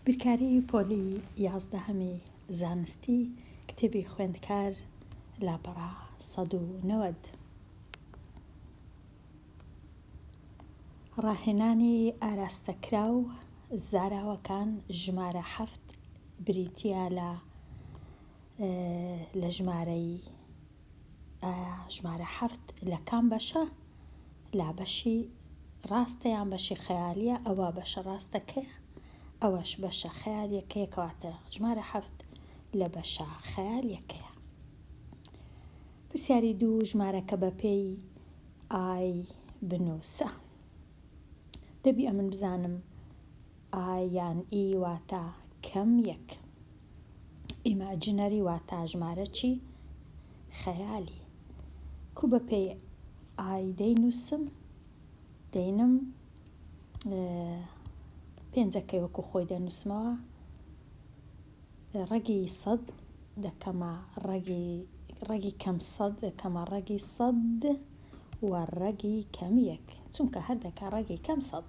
بیرکاری پۆلی یازدەهەمی زانستی کتێبی خوێندکار لاپەڕە 190. ڕاهێنانی ئاراستەکراو زاراوەکان ژمارە حەفت بریتییە لە لە ژمارەی ئایا ژمارە حەفت لە کام بەشە؟ لا بەشی ڕاستە یان بەشی خەیالیە ئەوە بەشە ڕاستەکەیە ئەوەش بەشە خەیالیەکەیە کەواتە ژمارە حەفت لە بەشە خەیالیەکەیە. پرسیاری دوو ژمارەکە بە پێی ئای بنووسە. دەبی ئەمن بزانم ئای یان ئی واتە کەم یەک. ئیماجنەری واتە ژمارە چی؟ خەیالی. کو بە پێی ئای دەینووسم دەینم پێنجەکەی وەکو خۆی دەنووسمەوە ڕەگی سەد دەکەمە ڕەگی ڕەگی کەم سەد دەکەمە ڕەگی سەد و ڕەگی کەم یەک چونکە هەر دەکا ڕەگی کەم سەد.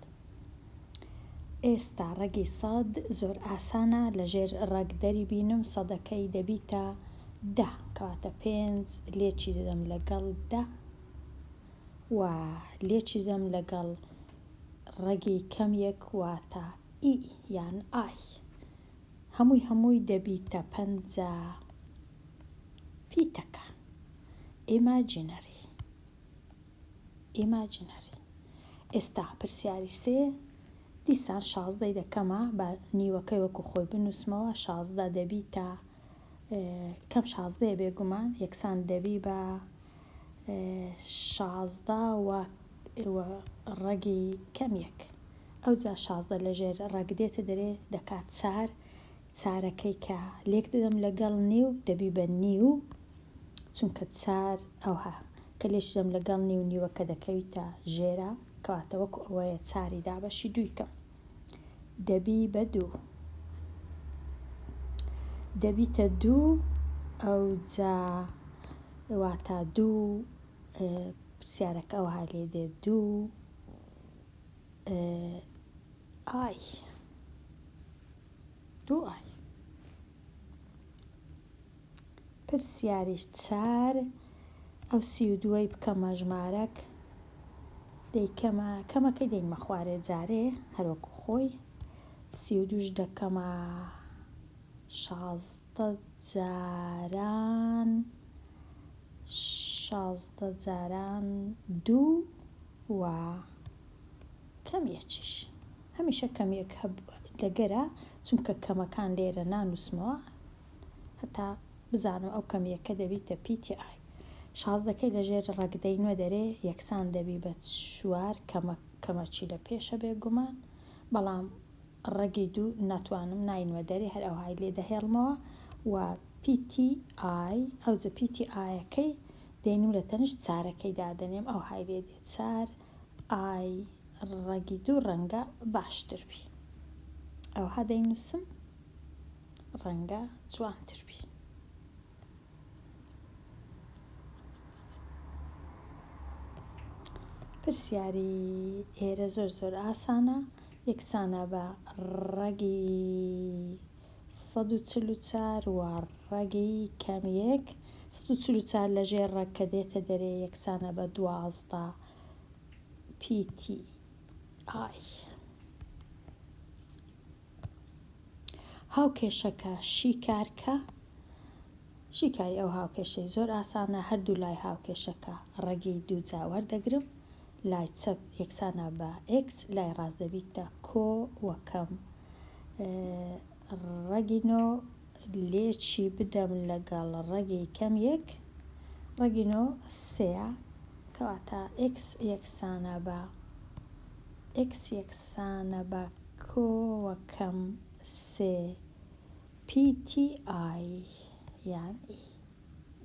ئێستا ڕەگی سەد زۆر ئاسانە لە ژێر ڕەگ دەری بینم سەدەکەی دەبیتە دە کەواتە پێنج لێکی دەدەم لەگەڵ دە و لێکی دەدەم لەگەڵ ڕەگی کەم یەک واتە ئی یان ئای هەمووی هەمووی دەبیتە 50 پیتەکە imaginary imaginary ئێستا پرسیاری سێ دیسان شازدەی دەکەمە با نیوەکەی وەکو خۆی بنووسمەوە 16 دەبیتە کەم شازدەیە بێگومان یەکسان دەبی بە 16 و ڕەگی کەم یەک ئەوجا 16 لەژێر ڕەگ دێتە دەرێ دەکات چار چارەکەی کە لێک دەدەم لەگەڵ نیو دەبی بە نیو چونکە چار ئەوها کە لێکی دەم لەگەڵ نیو نیوەکە دەکەویتە ژێرە کەواتە وەکو ئەوەیە چاری دابەشی دووی کەم دەبی بە دوو دەبیتە دوو ئەوجا واتا دوو پرسیارەکە ئەوها لێ دێ دوو ئای دوو ئای پرسیاری چار، ئەو 32ەی بکەمە ژمارەک دەیکەمە کەمەکەی دەینمە خوارێ جارێ هەروەکو خۆی 32ش دەکەمە 16 جاران 16 جاران دوو و کەم یەکیش هەمیشە کەم یەک لەگەرە چونکە کەمەکان لێرە نانووسمەوە هەتا بزانم ئەو کەمیەکە دەبیتە پیتی ئای. شازدەکەی لە ژێر ڕەگ دەینمە دەرێ یەکسان دەبی بە چوار کەمە کەمەکی لە پێشە بێ گومان بەڵام ڕەگی دوو ناتوانم ناینمە دەرێ هەر ئەوهای لێ دەهێڵمەوە و پیتی ئای ئەوجە پیتی ئایەکەی دەینم لە تەنیشت چارەکەی دادەنێم ئەوهای لێ دێ چار ئای ڕەگی دوو ڕەنگە باشتر بی ئەوها دەینووسم. ڕەنگە جوانتر بی. پرسیاری ئێرە زۆر زۆر ئاسانە یەکسانە بە ڕەگی 144 و ڕەگی کەم یەک 144 لە ژێر ڕەگ کە دێتە دەرێ یەکسانە بە دوازدە پیتی ئای. هاوکێشەکە شیکارکە، شیکاری ئەو هاوکێشەی زۆر ئاسانە، هەردوو لای هاوکێشەکە ڕەگی دووجا وەردەگرم، لای چەپ یەکسانە بە ئێکس، لای ڕاست دەبیتە کۆ و کەم ڕەگی نۆ لێکی بدەم لەگەڵ ڕەگی کەم یەک، ڕەگی نۆ سێیە، کەواتە ئێکس یەکسانە بە ئێکس یەکسانە بە کۆ و کەم سێ پیتی ئای یان ئی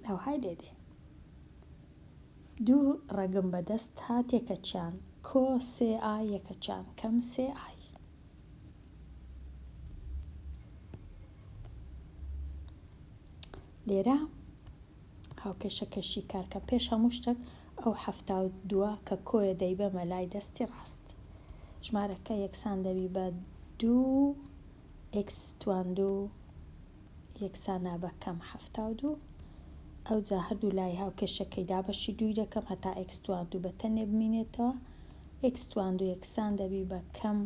ئەوهای لێ دێ. دوو ڕەگم بە دەست هات یەکەکیان کۆ سێ ئای یەکەکیان کەم سێ ئای. لێرە هاوکێشەکە شیکارکەم پێش هەموو شتەک ئەو 72ە کە کۆیە دەیبەمە لای دەستی ڕاست. ژمارەکە یەکسان دەبی بە دوو. ئێکس تواندوو یەکسانە بە کەم 72. ئەوجا هەردوو لای هاوکێشەکەی دابەشی دووی دەکەم هەتا ئێکس تواندوو بە تەنێ بمینێتەوە. ئێکس تواندوو یەکسان دەبی بە کەم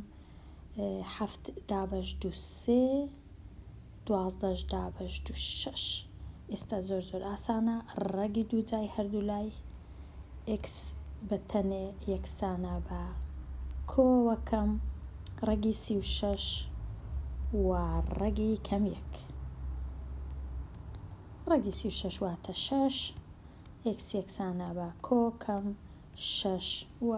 حەفت دابەش دوو سێ، دوازدەش دابەش دوو شەش. ئێستا زۆر زۆر ئاسانە، ڕەگی دووجای هەردوو لای ئێکس بە تەنێ یەکسانە بە کۆوە کەم ڕەگی 36 و ڕەگی کەم یەک. ڕەگی 36 واتە شەش، ئێکس یەکسانە بە کۆ کەم شەش و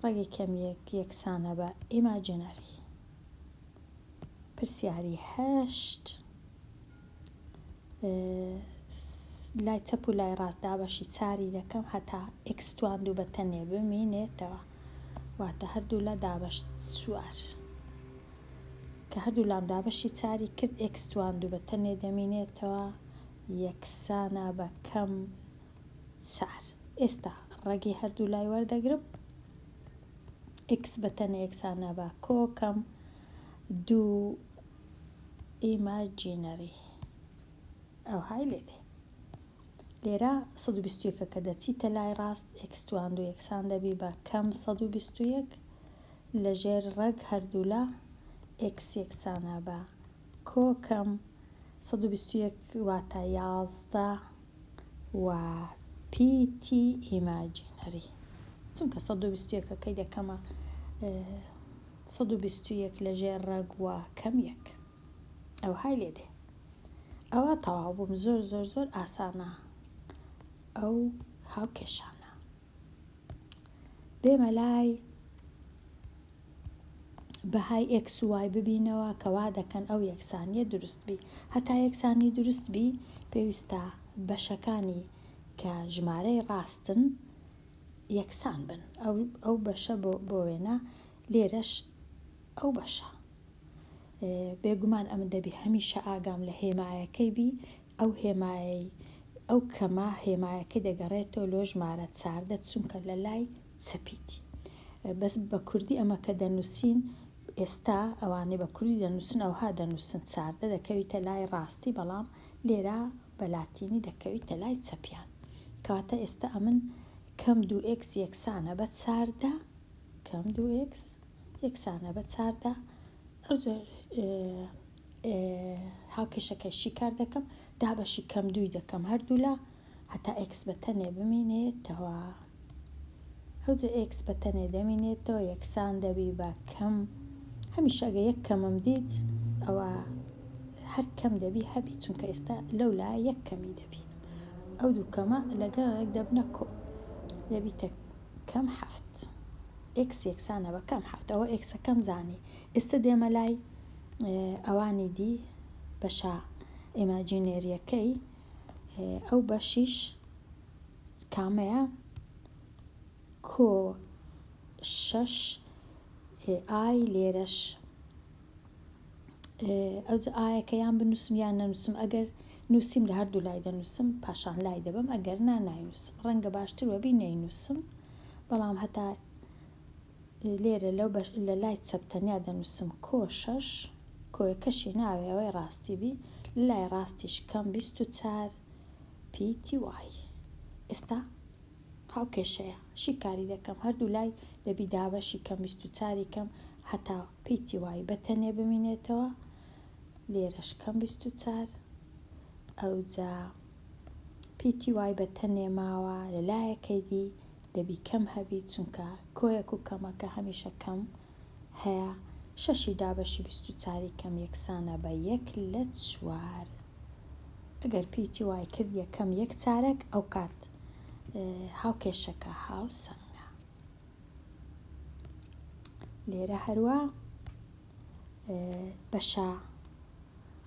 ڕەگی کەم یەک یەکسانە بە imaginary. پرسیاری هەشت، لای چەپ و لای ڕاست دابەشی چاری دەکەم هەتا ئێکس تواندوو بە تەنێ بمینێتەوە، واتە هەردوو لا دابەش چوار. کە هەردوو لام دابەشی چاری کرد ئێکس تواندوو بە تەنێ دەمینێتەوە یەکسانە بە کەم چار. ئێستا ڕەگی هەردوو لای وەردەگرم، ئێکس بە تەنێ یەکسانە بە کۆ کەم دوو imaginary ئەوهای لێ دێ. لێرە 121 کە دەچیتە لای ڕاست ئێکس تواندوو یەکسان دەبی بە کەم 121 لەژێر ڕەگ هەردوولا ئێکس یەکسانە بە کۆ کەم 121 واتە 11 و پیتی imaginary، چونکە 121ەکەی دەکەمە 121 لەژێر ڕەگ و کەم یەک ئەوهای لێ دێ. ئەوە تەواو بووم. زۆر زۆر زۆر ئاسانە ئەو هاوکێشانە. بێمە لای بەهای ئێکس و وای ببینەوە کە وا دەکەن ئەو یەکسانیە دروست بی. هەتا یەکسانی دروست بی پێویستە بەشەکانی کە ژمارەی ڕاستن یەکسان بن. ئەو بەشە بۆ وێنە لێرەش ئەو بەشە. بێگومان ئەمن دەبی هەمیشە ئاگام لە هێمایەکەی بی، ئەو هێمایەی ئەو کەمە هێمایەکەی دەگەڕێتەوە لۆ ژمارە 14 چونکە لە لای چەپیتی. بەس بە کوردی ئەمە کە دەنووسین ئێستا ئەوانەی بە کوردی دەنووسن ئەوها دەنووسن 14 دەکەویتە لای ڕاستی، بەڵام لێرە بە لاتینی دەکەویتە لای چەپیان. کەواتە ئێستا ئەمن کەم دوو ئێکس یەکسانە بە 14، کەم دوو ئێکس یەکسانە بە 14. ئەو هاوکێشەکەی شیکار دەکەم، دابەشی کەم دووی دەکەم هەردوولا هەتا ئێکس بە تەنێ بمینێتەوە. ئەوجە ئێکس بە تەنێ دەمینێتەوە یەکسان دەبی بە کەم. هەمیشە ئەگە یەک کەمم دیت ئەوە هەر کەم دەبی هەبی، چونکە ئێستا لەو لا یەک کەمی دەبینم. ئەو دوو کەمە لەگەڵ یەک دەبنە کۆ، دەبیتە کەم حەفت. ئێکس یەکسانە بە کەم حەفت. ئەوە ئێکسەکەم زانی. ئێستا دێمە لای ئەوانی دی بەشە imaginary یەکەی. ئەو بەشیش کامەیە؟ کۆ شەش ئای لێرەش ئەوجا ئایەکە یان بنووسم یان نەنووسم. ئەگەر نووسیم لە هەردوو لای دەنووسم، پاشان لای دەبم، ئەگەر نا ناینووسم. ڕەنگە باشتر وەبی نەینووسم، بەڵام هەتا لێرە لەو بەش لە لای چەپ تەنیا دەنووسم کۆ شەش، کۆیەکەشی ناوێ ئەوەی ڕاستی بی، لە لای ڕاستیش کەم 24 پیتی وای. ئێستا هاوکێشەیە شیکاری دەکەم، هەردوو لای دەبی دابەشی کەم 24ی کەم هەتا پیتی وای بە تەنێ بمینێتەوە. لێرەش کەم 24، ئەوجا پیتی وای بە تەنێ ماوە لە لایەکەی دی دەبی کەم هەبی، چونکە کۆیەک و کەمەکە هەمیشە کەم هەیە. شەشی دابەشی 24ی کەم یەکسانە بە یەک لە چوار. ئەگەر پیتی وای کرد یەکەم یەک چارەک، ئەو کات هاوکێشەکە هاوسەنگە. لێرە هەروە بەشە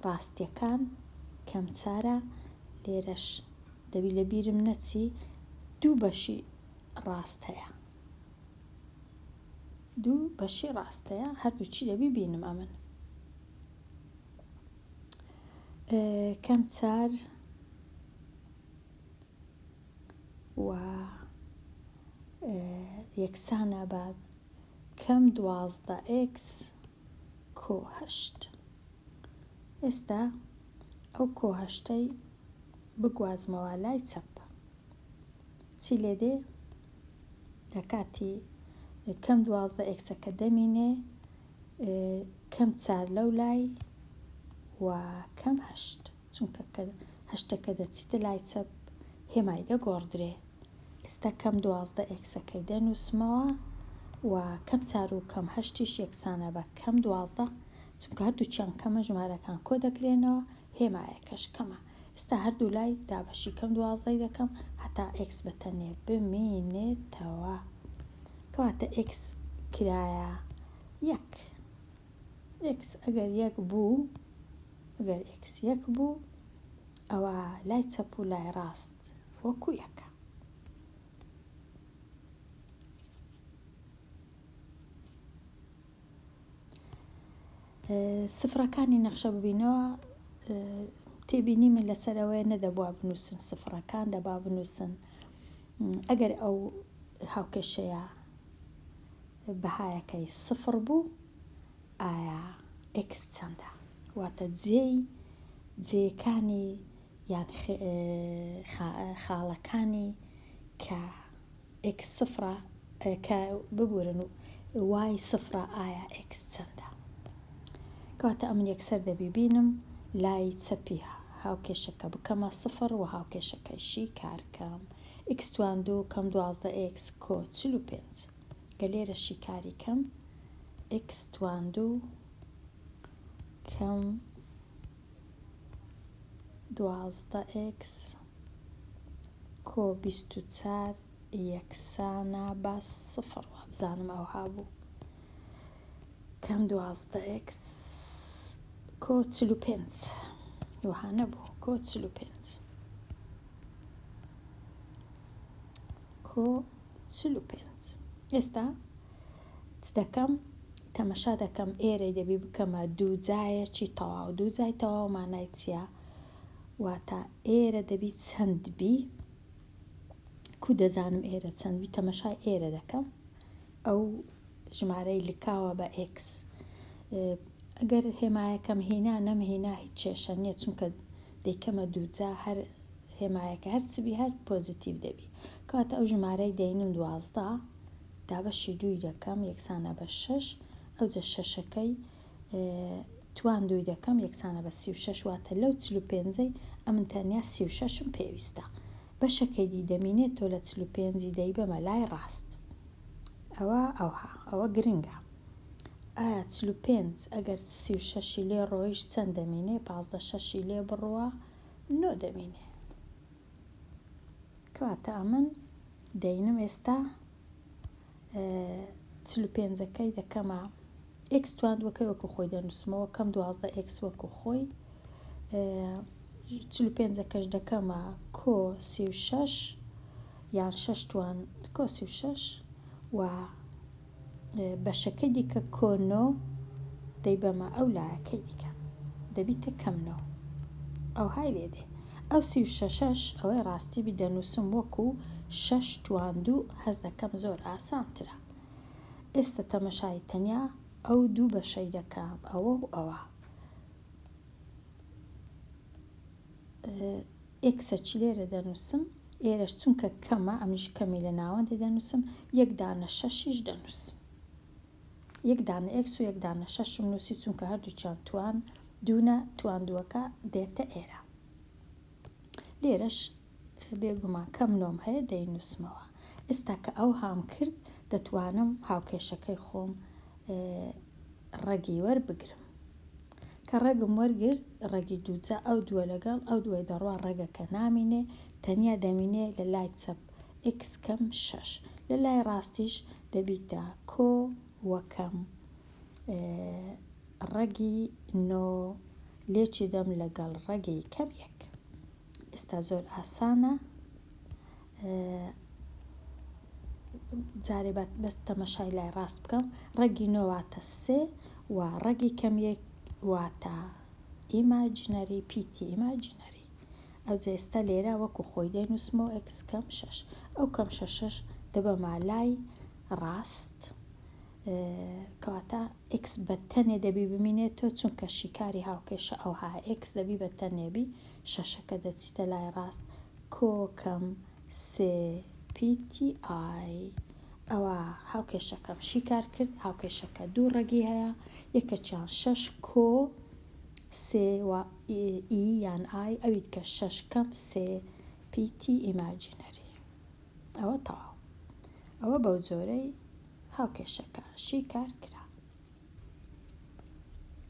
ڕاستیەکان کەم چارە. لێرەش دەبی لە بیرم نەچی دوو بەشی ڕاست هەیە، دوو بەشی ڕاست هەیە، هەردوو چی دەبی بینم ئەمن. کەم چار و یەکسانە بە کەم 12 ئێکس کۆ هەشت. ئێستا ئەو کۆ هەشتەی بگوازمەوە لای چەپ چی لێ دێ؟ لە کاتی کەم 12 ئێکسەکە دەمینێ کەم چار لەو لای و کەم هەشت چونکە کە هەشتەکە دەچیتە لای چەپ هێمای دەگۆڕدرێ. ئێستا کەم 12 ئێکسەکەی دەنووسمەوە و کەم چار و کەم هەشتیش یەکسانە بە کەم 12 چونکە هەردووکیان کەمە ژمارەکان کۆ دەکرێنەوە هێمایەکەش کەمە. ئێستا هەردوو لای دابەشی کەم دوازدەی دەکەم هەتا ئێکس بە تەنێ بمینێتەوە. کەواتە ئێکس کرایە یەک. ئێکس ئەگەر یەک بوو، ئەگەر ئێکس یەک بوو، ئەوا لای چەپ و لای ڕاست وەکو یەکە. سفرەکانی نەخشە ببینەوە تێبینی من لەسەر ئەوەیە نەدەبوا بنووسن سفرەکان دەبا بنووسن ئەگەر ئەو هاوکێشەیە بەهایەکەی سفر بوو ئایا ئێکس چەندە واتە جێی جێیەکانی یان خاڵەکانی کە ئێکس سفرە کە ببورن وای سفرە ئایا ئێکس چەندە؟ کەواتە ئەمن یەکسەر دەبی بینم لای چەپی هاوکێشەکە بکەمە سفر و هاوکێشەکەی شیکار کەم ئیکس توان دوو کەم 12 ئێکس کۆ 45 گە لێرە شیکاری کەم ئێکس توان دوو کەم 12 ئێکس کۆ 24 یەکسانە بە سفر وابزانم ئەوها بوو کەم 12 ئێکس کۆ 45 وەها نەبوو کۆ 45 کۆ 45 ئێستا چ دەکەم تەمەشا دەکەم ئێرەی دەبی بکەمە دووجایەکی تەواو دووجای تەواو مانای چییە واتە ئێرە دەبی چەند بی کو دەزانم ئێرە چەند بی تەمەشای ئێرە دەکەم ئەو ژمارەی لکاوە بە ئێکس ئەگەر هێمایەکەم هینا نەم هینا هیچ کێشە نییە چونکە دەیکەمە دووجا هەر هێمایەکە هەر چ بی هەر پۆزیتیڤ دەبی کەواتە ئەو ژمارەی دەینم 12 دابەشی دووی دەکەم یەکسانە بە شەش ئەوجە شەشەکەی توان دووی دەکەم یەکسانە بە 36 واتە لەو 45ەی ئەمن تەنیا 36م پێویستە بەشەکەی دی دەمینێتەوە لە 45ی دەیبەمە لای ڕاست ئەوە ئەوها ئەوە گرنگە ئایا 45 ئەگەر 36ی لێ ڕۆیشت چەند دەمینێ 15 شەشی لێ بڕوا نۆ دەمینێ کەواتە ئەمن دەینم ئێستا 45ەکەی دەکەمە ئێکس تواندوەکەی وەکو خۆی دەنووسمەوە کەم 12 ئێکس وەکو خۆی 45ەکەش دەکەمە کۆ 36 یان شەش توان کۆ 36 و بەشەکەی دیکە کۆ نۆ دەیبەمە ئەو لایەکەی دیکە دەبیتە کەم نۆ ئەوهای لێ دێ ئەو 36ەش ئەوەی ڕاستی بی دەنووسم وەکو شەش توان دوو هەست دەکەم زۆر ئاسانترە ئێستا تەمەشای تەنیا ئەو دوو بەشەی دەکەم ئەوە و ئەوە ئێکسە چی لێرە دەنووسم ئێرەش چونکە کەمە ئەمیش کەمی لە ناوەندێ دەنووسم یەک دانە شەشیش دەنووسم یەک دانە ئێکس و یەک دانە شەشم نووسی چونکە هەردووکیان توان دوونە توان دووەکە دێتە ئێرە لێرەش بێگومان کەم نۆم هەیە دەینووسمەوە ئێستا کە ئەوهام کرد دەتوانم هاوکێشەکەی خۆم ڕەگی وەربگرم کە ڕەگم وەرگرت ڕەگی دووجا ئەو دووە لەگەڵ ئەو دووەی دەڕوا ڕەگەکە نامینێ تەنیا دەمینێ لە لای چەپ ئێکس کەم شەش لە لای ڕاستیش دەبیتە کۆ وە کەم ڕەگی نۆ لێکی دەم لەگەڵ ڕەگی کەم یەک ئێستا زۆر ئاسانە جارێ با بەس تەمەشای لای ڕاست بکەم ڕەگی نۆ واتە سێ و ڕەگی کەم یەک واتە ئیماجینەری پیتی ئیماجینەری ئەوجا ئێستا لێرە وەکو خۆی دەینووسمەوە ئێکس کەم شەش ئەو کەم شەشەش دەبەمە لای ڕاست. کەواتە ئێکس بە تەنێ دەبی بمینێتەوە چونکە شیکاری هاوکێشە ئەوها ئێکس دەبی بە تەنێ بی شەشەکە دەچیتە لای ڕاست کۆ کەم سێ پیتی ئای ئەوە هاوکێشەکەم شیکار کرد هاوکێشەکە دوو ڕەگی هەیە یەکەکیان شەش کۆ سێ و ئی یان ئای ئەوی دیکە شەش کەم سێ پیتی imaginary ئەوە تەواو ئەوە بەو جۆرەی هاوکێشەکە شیکار کرا.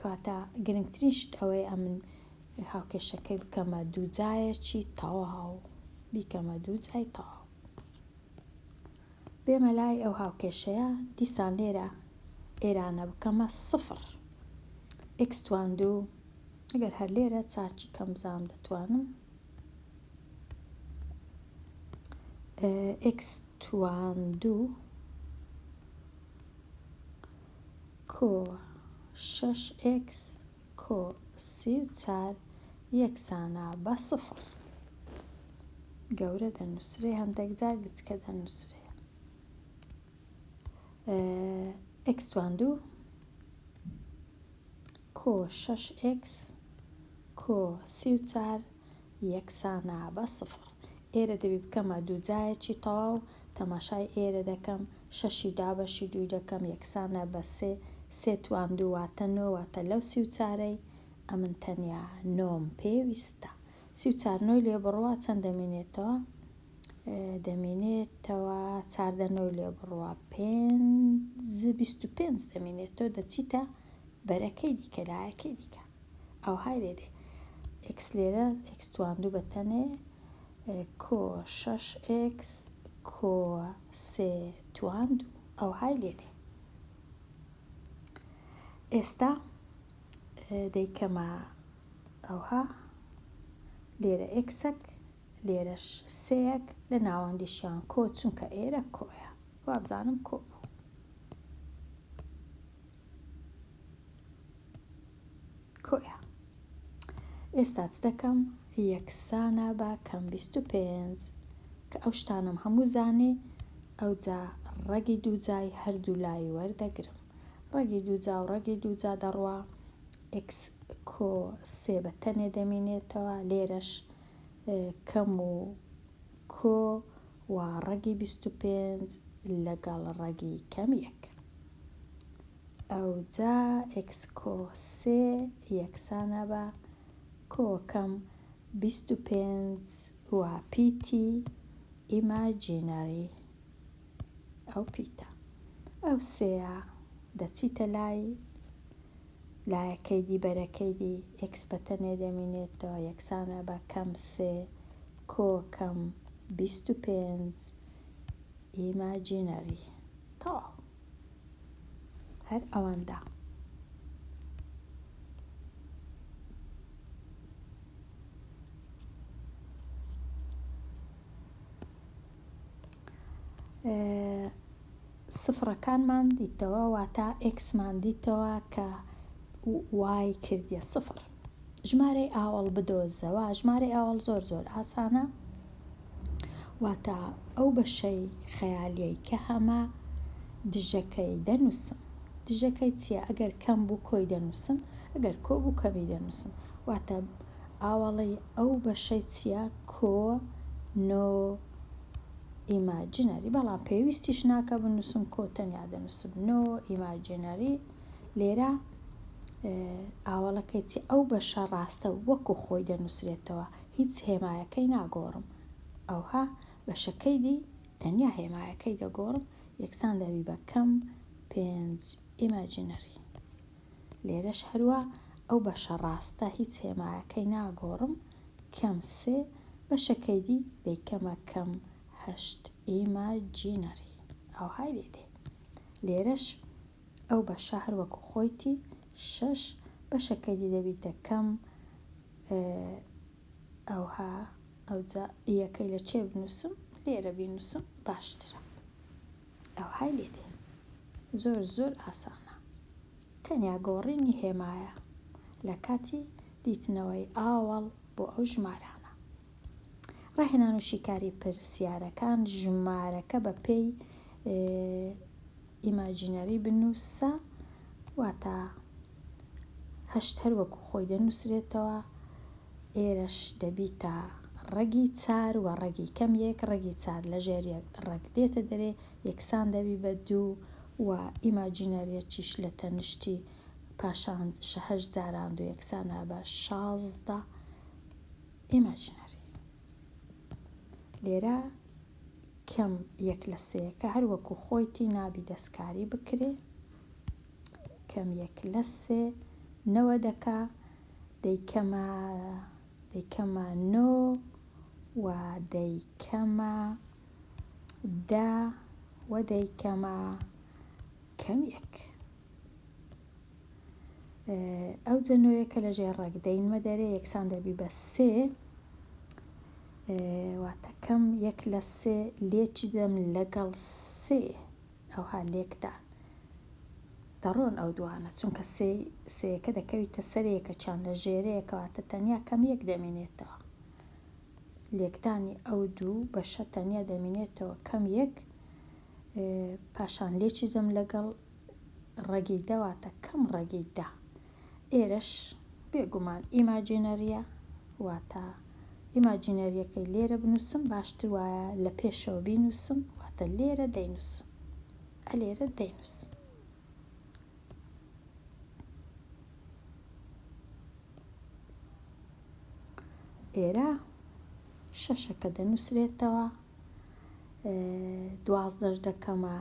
کەواتە گرنگترین شت ئەوەیە ئەمن هاوکێشەکەی بکەمە دووجایەکی تەواو بیکەمە دووجای تەواو بێمە لای ئەو هاوکێشەیە دیسان لێرە ئێرانە بکەمە سفر ئێکس توان دوو ئەگەر هەر لێرە چاکی کەم بزانم دەتوانم ئێکس توان دوو کۆ شەش ئێکس کۆ 34 یەکسانە بە سفر. گەورە دەنووسرێ هەندێک جار گچکە دەنووسرێ. ئێکس توان دوو کۆ شەش ئێکس کۆ 34 یەکسانە بە سفر. ئێرە دەبی بکەمە دووجایەکی تەواو، تەماشای ئێرە دەکەم، شەشی دابەشی دووی دەکەم یەکسانە بە سێ، سێ توان دوو واتە نۆ، واتە لەو 34ەی ئەمن تەنیا نۆم پێویستە. 34 نۆی لێ بڕوا چەند دەمینێتەوە؟ دەمینێتەوە 14 نۆی لێ بڕوا پێنج 25 دەمینێتەوە دەچیتە بەرەکەی دیکە لایەکەی دیکە. ئەوهای لێ دێ. ئێکس لێرە ئێکس توان دوو بە تەنێ کۆ شەش ئێکس کۆ سێ توان دوو ئەوهای لێ دێ. ئێستا دەیکەمە ئەوها لێرە ئێکسەک لێرەش سێیەک لە ناوەندیشیان کۆ چونکە ئێرە کۆیە وابزانم کۆ بوو. کۆیە. ئێستا چ دەکەم؟ یەکسانە بە کەم 25 کە ئەو شتانەم هەموو زانی ئەوجا ڕەگی دووجای هەردوو لای وەردەگرم. ڕەگی دووجا و ڕەگی دووجا دەڕوا ئێکس کۆ سێ بە تەنێ دەمینێتەوە لێرەش کەم و کۆ و ڕەگی 25 لەگەڵ ڕەگی کەم یەک. ئەوجا ئێکس کۆ سێ یەکسانە بە کۆ کەم 25 و پیتی imaginary ئەو پیتە ئەو سێیە دەچیتە لای لایەکەی دی بەرەکەی دی ئێکس بە تەنێ دەمینێتەوە یەکسانە بە کەم سێ کۆ کەم 25 imaginary تەواو هەر ئەوەندە. سفرەکانمان دیتەوە واتە ئێکسمان دیتەوە کە وای کردیە سفر. ژمارەی ئاوەڵ بدۆزەوە ژمارەی ئاوەڵ زۆر زۆر ئاسانە واتە ئەو بەشەی خەیالیەی کە هەمە دژەکەی دەنووسم دژەکەی چییە ئەگەر کەم بوو کۆی دەنووسم ئەگەر کۆ بوو کەمی دەنووسم واتە ئاوەڵی ئەو بەشەی چییە کۆ نۆ imaginary بەڵام پێویستیش ناکە بنووسم کۆ تەنیا دەنووسم نۆ imaginary لێرە ئاوەڵەکەی چی ئەو بەشە ڕاستە وەکو خۆی دەنووسرێتەوە هیچ هێمایەکەی ناگۆڕم ئەوها بەشەکەی دی تەنیا هێمایەکەی دەگۆڕم یەکسان دەبی بە کەم پێنج imaginary لێرەش هەروە ئەو بەشە ڕاستە هیچ هێمایەکەی ناگۆڕم کەم سێ بەشەکەی دی دەیکەمە کەم هەشت imaginary ئەوهای لێ دێ لێرەش ئەو بەشە هەر وەکو خۆیتی شەش بەشەکەی دی دەبیتە کەم ئەوها ئەوجا یەکەی لە چێ بنووسم لێرە بینووسم باشترە ئەوهای لێ دێ زۆر زۆر ئاسانە تەنیا گۆڕینی هێمایە لە کاتی دیتنەوەی ئاوەڵ بۆ ئەو ژمارانە. ڕاهێنان و شیکاری پرسیارەکان ژمارەکە بە پێی. imaginary بنووسە واتە هەشت هەر وەکو خۆی دەنووسرێتەوە ئێرەش دەبیتە ڕەگی چار و ڕەگی کەم یەک ڕەگی چار لە ژێر یەک ڕەگ دێتە دەرێ یەکسان دەبی بە دوو و imaginary یەکیش لە تەنشتی پاشان هەشت جاران دوو یەکسانە بە 16 imaginary. لێرە کەم یەک لە سێیەکە هەر وەکو خۆیتی نابی دەستکاری بکرێ کەم یەک لە سێ نەوەدەکە دەیکەمە دەیکەمە نۆ و دەیکەمە دە و دەیکەمە کەم یەک. ئەوجە نۆیەکە لە ژێر ڕەگ دەینمە دەرێ یەکسان دەبی بە سێ واتە کەم یەک لە سێ لێکی دەم لەگەڵ سێ ئەوها لێکدان دەڕۆن ئەو دوانە چونکە سێ سێیەکە دەکەویتە سەر یەکەچان لە ژێرەیە کەواتە تەنیا کەم یەک دەمینێتەوە لێکدانی ئەو دوو بەشە تەنیا دەمینێتەوە کەم یەک پاشان لێکی دەم لەگەڵ ڕەگی دە واتە کەم ڕەگی دە. ئێرەش بێگومان imaginary یە واتە imaginary یەکەی لێرە بنووسم باشتر وایە لە پێشەوە بینووسم واتە لێرە دەینووسم ئە لێرە دەینووسم. ئێرە شەشەکە دەنووسرێتەوە دوازدەش دەکەمە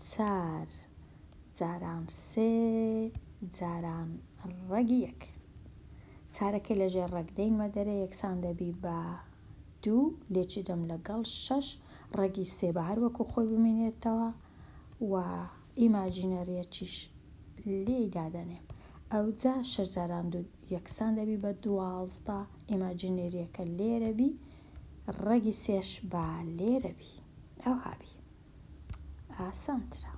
چار جاران سێ جاران ڕەگی یەک. چارەکەی لە ژێر ڕەگ دەینمە دەرێ یەکسان دەبی بە دوو لێکی دەم لەگەڵ شەش ڕەگی سێ بە هەر وەکو خۆی بمینێتەوە و imaginary یەکیش لێی دادەنێم ئەوجا شەش جاران دوو یەکسان دەبی بە 12 imaginary یەکە لێرە بی ڕەگی سێش با لێرە بی ئەوها بی ئاسانترە.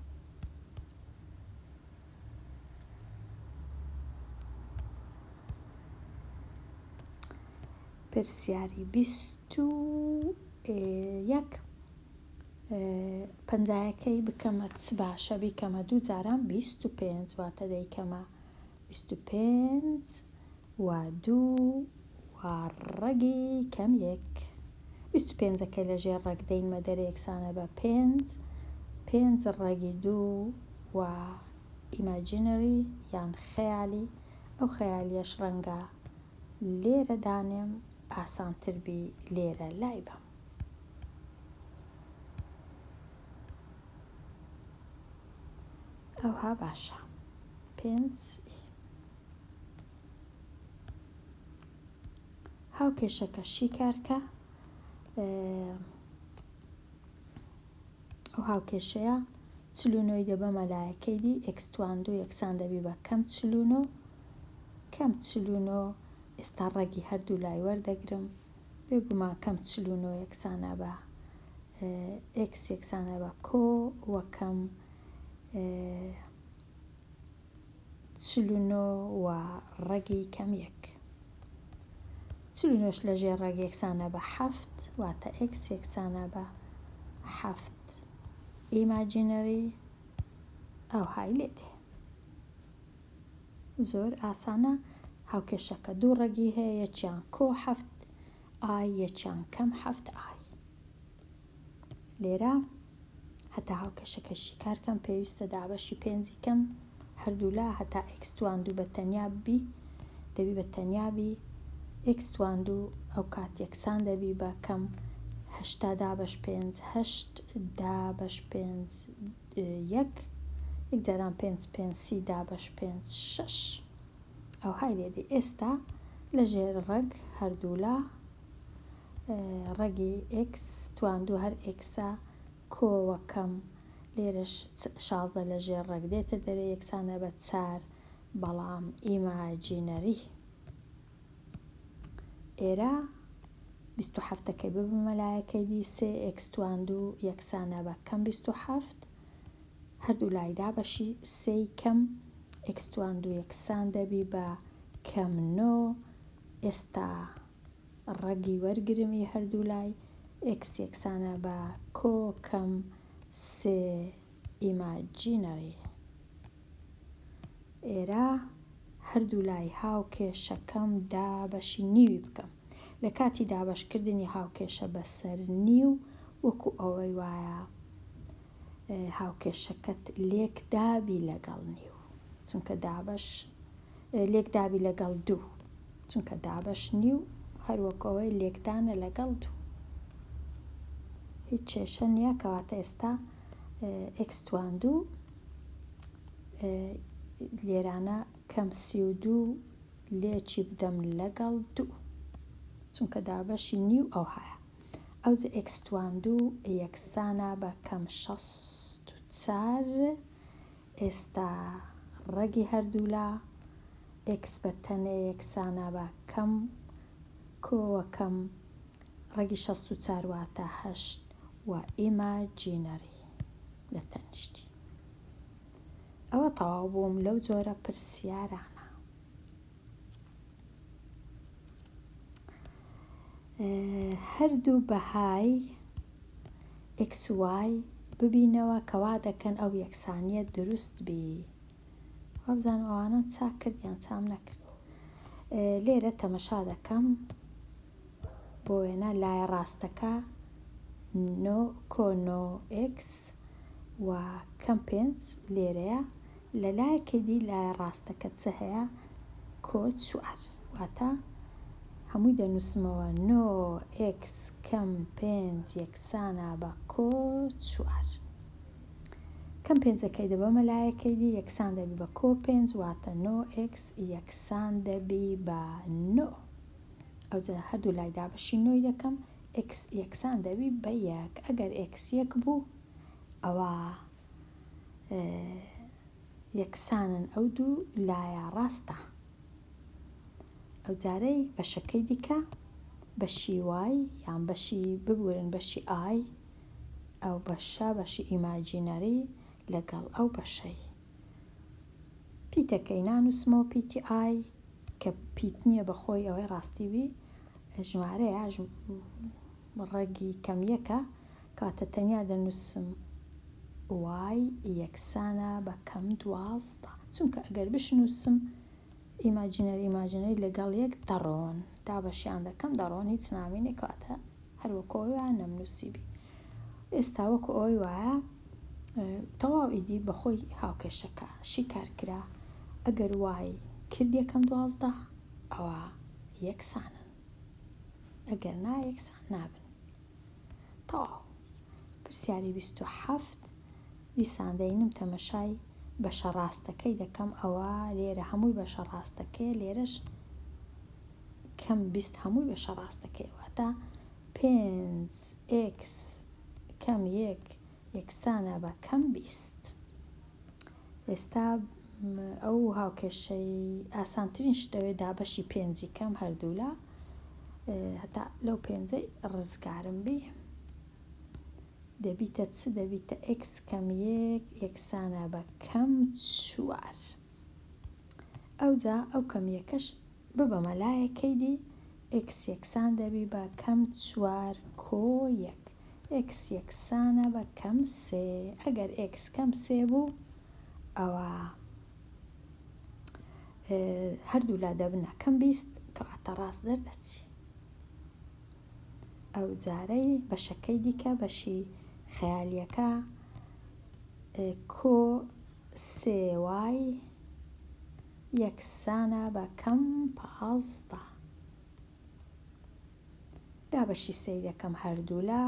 پرسیاری 21 پەنجایەکەی بکەمە چ باشە بیکەمە دوو جاران 25 واتە دەیکەمە 25 و دوو و ڕەگی کەم یەک. 25 ەکەی لە ژێر ڕەگ دەینمە دەرێ یەکسانە بە پێنج، پێنج ڕەگی دوو و imaginary یان خەیالی، ئەو خەیالیەش ڕەنگە لێرە دانێم ئاسانتر بی لێرە لای بەم. ئەوها باشە. پێنج ی. هاوکێشەکە شیکارکە ئەو هاوکێشەیە 49ی دەبەمە لایەکەی دی x توان دوو یەکسان دەبی بە کەم 49 کەم 49 ئێستا ڕەگی هەردوو لای وەردەگرم بێگومان کەم 49 یەکسانە بە x یەکسانە بە کۆ وە کەم 49 و ڕەگی کەم یەک. 49 ش لە ژێر ڕەگ یەکسانە بە حەفت واتە x یەکسانە بە حەفت imaginary ئەوهای لێ دێ. زۆر ئاسانە هاوکێشەکە دوو ڕەگی هەیە یەکیان کۆ حەفت i یەکیان کەم حەفت i. لێرە هەتا هاوکێشەکەی شیکار کەم پێویستە دابەشی پێنجی کەم هەردوولا هەتا x توان دوو بە تەنیا بی دەبی بە تەنیا بی x توان دوو ئەو کات یەکسان دەبی بە کەم هەشتا دابەش پێنج هەشت دابەش پێنج یەک یەک جاران پێنج پێنج سی دابەش پێنج شەش ئەوهای لێ دێ ئێستا لە ژێر ڕەگ هەردوولا ڕەگی x تواندوو هەر x ە کۆوە کەم لێرەش 16 لە ژێر ڕەگ دێتە دەرێ یەکسانە بە چار بەڵام imaginary ئێرە 27 ەکەی ببمە لایەکەی دی سێ x تواندوو یەکسانە بە کەم 27 هەردوو لای دابەشی سێی کەم x تواندوو یەکسان دەبی بە کەم نۆ ئێستا ڕەگی وەرگرم ی هەردوو لای، x یەکسانە بە کۆ کەم سێ. Imaginary. ئێرە هەردوولای هاوکێشەکەم دابەشی نیوی بکەم. لە کاتی دابەشکردنی هاوکێشە بەسەر نیو وەکو ئەوەی وایە هاوکێشەکەت لێکدابی لەگەڵ نیو چونکە دابەش لێکدابی لەگەڵ دوو چونکە دابەش نیو هەر وەکو ئەوەی لێکدانە لەگەڵ دوو هیچ کێشە نییە کەواتە ئێستا ئێکس توان دوو لێرانە کەم 32 لێکی بدەم لەگەڵ دوو چونکە دابەشی نیو ئەوهایە ئەوجە ئێکس توان دوو یەکسانە بە کەم 64 ئێستا ڕەگی هەردوولا ئێکس بە تەنێ یەکسانە بە کەم کۆوە کەم ڕەگی 64 واتە هەشت و imaginary لە تەنیشتی. ئەوە تەواو بووم لەو جۆرە پرسیارانە. هەردوو بەهای ئێکس و وای ببینەوە کە وا دەکەن ئەو یەکسانیە دروست بی. وابزانم ئەوانەم چاک کرد یان چام نەکرد. لێرە تەمەشا دەکەم بۆ وێنە لایە ڕاستەکە نۆ کۆ نۆ ئێکس و کەم پێنج لێرەیە لە لایەکەی دی لایە ڕاستەکە چ هەیە کۆ چوار واتە هەمووی دەنووسمەوە نۆ ئێکس کەم پێنج یەکسانە بە کۆ چوار کەم پێنجەکەی دەبەمە لایەکەی دی یەکسان دەبی بە کۆ پێنج واتە نۆ ئێکس یەکسان دەبی بە نۆ ئەوجا هەردوو لای دابەشی نۆی دەکەم ئێکس یەکسان دەبی بە یەک ئەگەر ئێکس یەک بوو ئەوا یەکسانن ئەو دوو لایە ڕاستە ئەو جارەی بەشەکەی دیکە بەشی وای یان بەشی ببورن بەشی ئای ئەو بەشە بەشی imaginary لەگەڵ ئەو بەشەی پیتەکەی نانووسمەوە پیتی ئای کە پیت نییە بە خۆی ئەوەی ڕاستی بی ژمارەیە ڕەگی کەم یەکە کەواتە تەنیا دەنووسم وای یەکسانە بە کەم 12 چونکە ئەگەر بشنووسم imaginary imaginary لەگەڵ یەک دەڕۆن دابەشیان دەکەم دەڕۆن هیچ نامینێ کەواتە هەر وەکو ئەوەی وایە نەمنووسیبی ئێستا وەکو ئەوەی وایە تەواو ئیدی بەخۆی هاوکێشەکە شیکار کرا ئەگەر وای کرد یەکەم 12 ئەوە یەکسانن ئەگەر نا یەکسان نابن تەواو پرسیاری 27 دیسان دەینم تەمەشای بەشە ڕاستەکەی دەکەم ئەوە لێرە هەمووی بەشە ڕاستەکەیە لێرەش کەم 20 هەمووی بەشە ڕاستەکەی واتە پێنج ئێکس کەم یەک یەکسانە بە کەم 20 ئێستا ئەو هاوکێشەی ئاسانترین شت دەوێت دابەشی پێنجی کەم هەردوولا هەتا لەو پێنجەی ڕزگارم بی دەبیتە چ دەبیتە ئێکس کەم یەک یەکسانە بە کەم چوار ئەوجا ئەو کەم یەکەش ببەمە لایەکەی دی ئێکس یەکسان دەبی بە کەم چوار کۆ یەک ئێکس یەکسانە بە کەم سێ ئەگەر ئێکس کەم سێ بوو ئەوە هەردوولا دەبنە کەم 20 کەواتە ڕاست دەردەچی ئەو جارەی بەشەکەی دیکە بەشی خەیالیەکە کۆ سێ وای یەکسانە بە کەم 15 دابەشی سێی دەکەم هەردوولا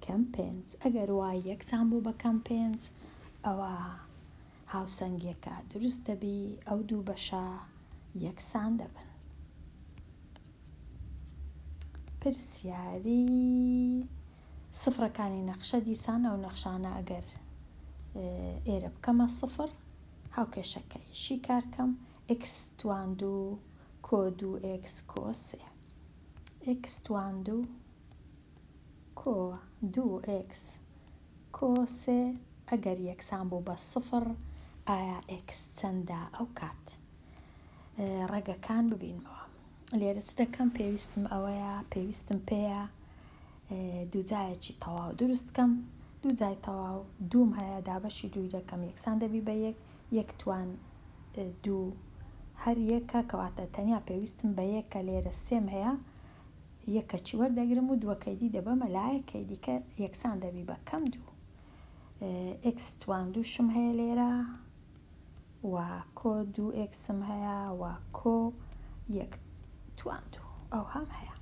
کەم پێنج ئەگەر وای یەکسان بوو بە کەم پێنج ئەوە هاوسەنگیەکە دروست دەبی ئەو دوو بەشە یەکسان دەبن. پرسیاری سفرەکانی نەخشە دیسان ئەو نەخشانە ئەگەر ئێرە بکەمە سفر هاوکێشەکەی شیکار کەم ئێکس توان دوو کۆ دوو ئێکس کۆ سێ ئێکس توان دوو کۆ دوو ئێکس کۆ سێ ئەگەر یەکسان بوو بە سفر ئایا ئێکس چەندە ئەو کات ڕەگەکان ببینمەوە لێرە چ دەکەم پێویستم ئەوەیە پێویستم پێیە دووجایەکی تەواو دروست کەم. دووجای تەواو دووم هەیە دابەشی دووی دەکەم یەکسان دەبی بە یەک، یەک توان دوو هەر یەکە کەواتە تەنیا پێویستم بە یەکە لێرە سێم هەیە یەکەچی وەردەگرم و دووەکەی دی دەبەمە لایەکەی دیکە یەکسان دەبی بە کەم دوو ئێکس توان دووشم هەیە لێرە و کۆ دوو ئێکسم هەیە و کۆ یەک توان دوو ئەوهام هەیە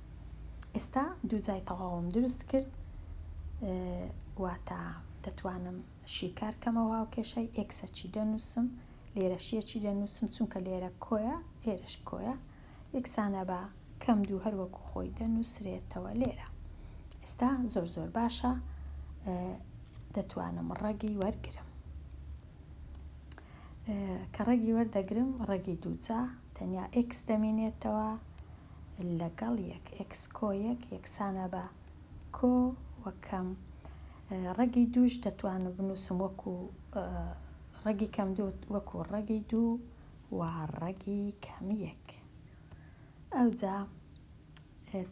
ئێستا دووجای تەواوم دروست کرد واتە دەتوانم شیکار کەمەوە هاوکێشەی ئێکسە چی دەنووسم لێرە شیە چی دەنووسم چونکە لێرە کۆیە ئێرەش کۆیە یەکسانە بە کەم دوو هەر وەکو خۆی دەنووسرێتەوە لێرە ئێستا زۆر زۆر باشە دەتوانم ڕەگی وەرگرم کە ڕەگی وەردەگرم ڕەگی دووجا تەنیا ئێکس دەمینێتەوە لەگەڵ یەک ئێکس کۆ یەک یەکسانە بە کۆ و کەم ڕەگی دووش دەتوانم بنووسم وەکو ڕەگی کەم دوو وەکو ڕەگی دوو و ڕەگی کەم یەک ئەوجا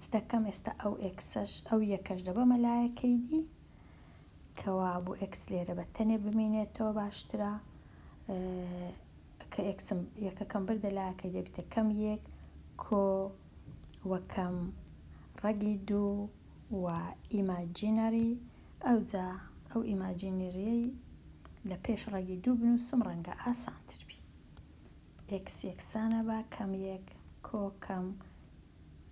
چ دەکەم ئێستا ئەو ئێکسەش ئەو یەکەش دەبەمە لایەکەی دی کەوا بوو ئێکس لێرە بە تەنێ بمینێتەوە باشترە کە ئێکسم یەکەکەم بردە لایەکەی دەبیتە کەم یەک کۆ و کەم ڕەگی دوو و ئیماجینەری ئەوجا ئەو ئیماجینەریەی لە پێش ڕەگی دوو بنووسم ڕەنگە ئاسانتر بی. ئێکس یەکسانە بە کەم یەک کۆ کەم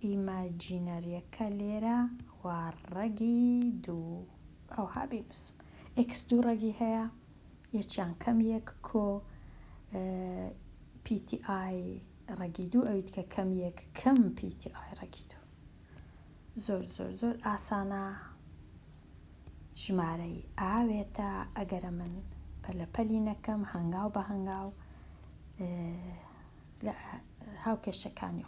ئیماجینەریەکە لێرە و ڕەگی دوو ئەوها بینووسم. ئێکس دوو ڕەگی هەیە یەکیان کەم یەک کۆ پی تی ئای ڕەگی دوو ئەوی دیکە کەم یەک کەم پی تی ئای ڕەگی دوو. زۆر زۆر زۆر ئاسانە ژمارەی ئاوێتە ئەگەرە من پەلە پەلی نەکەم هەنگاو بە هەنگاو لە هاوکێشەکانی.